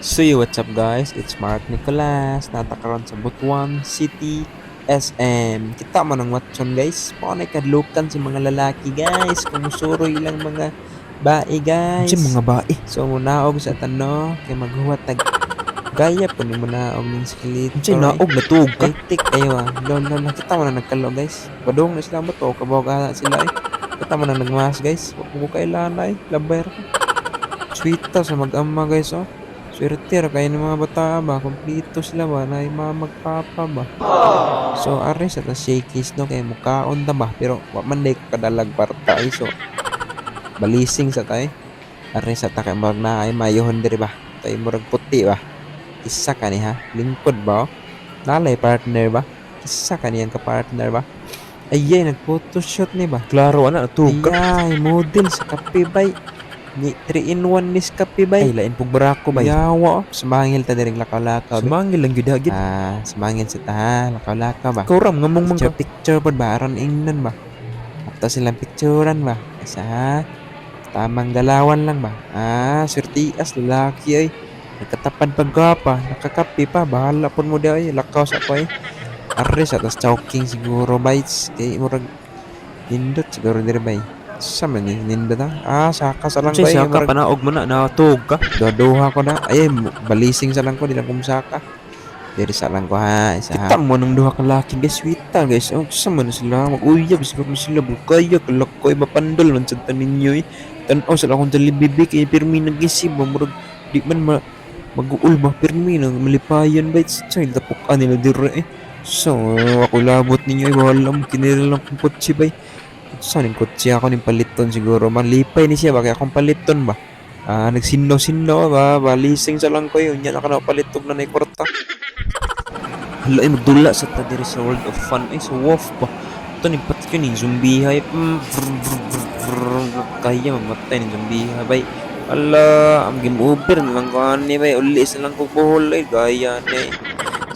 So yo, what's up guys? It's Mark Nicolas. Naa ta karon sa Butuan City, SM. Kita mo ng Watson, guys. Mao na kadlukan sa mga lalaki, guys. Kung musuroy ilang mga bae, guys. Unsa mga bae? So munaog sa tano kay maghuwat tag gaya po ni munaog ning escalator. Unsay naog, natuog ka? Tik ayo ah. Lol lol, nakita mo na nagkalo, guys. Padung na sila mo to kabog sila eh. Kita mo na nagmas, guys. Wa ko kailan ay labay ra ko. Sweeta sa mag-ama, guys, oh. Swerte ra kayo ng mga bata ba, kompleto sila ba, na mga magpapa ba. So are sa ta Shakey's no kay mukaon ta ba, pero wa man day ko kadalag kwarta ay, so balising sa tay. Are sa ta kay murag na ay mayohon diri ba. Tay murag puti ba. Isa ka ni ha, lingkod ba, oh? Nalay partner ba? Isa ka niyang ka-partner ba? Ay, ay nag-photoshoot ni ba? Klaro ana, natuog ka. Ay, model sa kape bay. Ni 3 in 1 ni sa kape bay. Ay, lain pug barako bay. Yawa, oh. Sumangil ta diring lakaw-lakaw. Sumangil lang gyud hagit. Ah, sumangil sa ta ha, lakaw-lakaw ba. Ikaw ra ngamong man Picture ka. Picture pod ba aron ingnon ba. Ato silang picturean ba. Isa ha. Tamang galawan lang ba. Ah, swertias lalaki ay. Nagkatapad pag gwapa, nakakape pa, bahala pud mo di ay, lakaw sa ko ay. Arre sa tas Chowking siguro bites kay murag nindot siguro diri bay. Sa man ni nindot ah. Ah, saka sa lang Unsay bay. saka Murag panaog man na, natuog ka? duha-duha ko na. Ay, balising sa lang ko, di lang kumsaka. Diri sa lang ko ha, isa ha. Kita mo nang duha ka laki, guys, sweeta guys. Oh, sa man na sila mag-uyab siguro na sila bukaya kalakoy mapandol man sad ta ninyo eh. Tan-aw sa akong Jollibee kay pirmi nagisib ba, murag di man ma mag-uul ba, pirmi nang malipayon ba, sa tapok nila dire eh. So ako labot ninyo eh, bahala mo kinira lang kong kotse bay. Sa ning kotse ako ning paliton siguro man lipay ni siya ba kay akong paliton ba. Ah, nagsinno-sinno ba, balising sa lang ko yun. Nya na ka na palitog na nay kwarta. Hala ay magdula sa ta diri sa World of Fun ay, sa WOF ba. Ito ni pat yun yung zombie hay. Vrr, vrr, vrr, vrr. Kaya mamatay ni zombie bay. Ala, ang game over na lang ko ani bay. Uli sa lang ko Bohol ay gaya ni.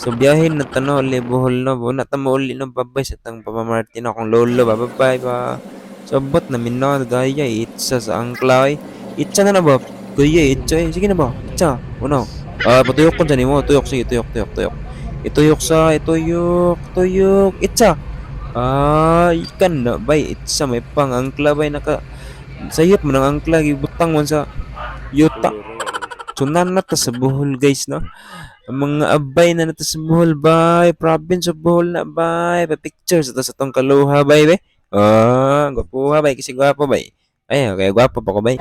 So biyahin na tano uli Bohol no. Una ta mo uli no, babay sa tang Papa Martin akong lolo ba, babay ba. So bot na minno gaya itsa sa angkla ay. Itsa na na ba? Gaya itsa eh. Sige na ba? Itsa. Uno. Ah, patuyok ko dyan mo. Tuyok, sige, tuyok, tuyok, tuyok. Ituyok sa, ituyok, tuyok, itsa. Ah, ikan na, bay, itsa, may pang angkla, bay, naka, sayop mo ng angkla, gibutang mo sa yuta. So, na ta sa Bohol, guys, no? Ang mga abay na nata sa Bohol, bay, province of Bohol na, bay, pa-picture sa ta sa tong kaluha, bay, bay. Ah, gwapuha, bay, kasi gwapo, bay. Ay, okay, gwapo pa ko, bay.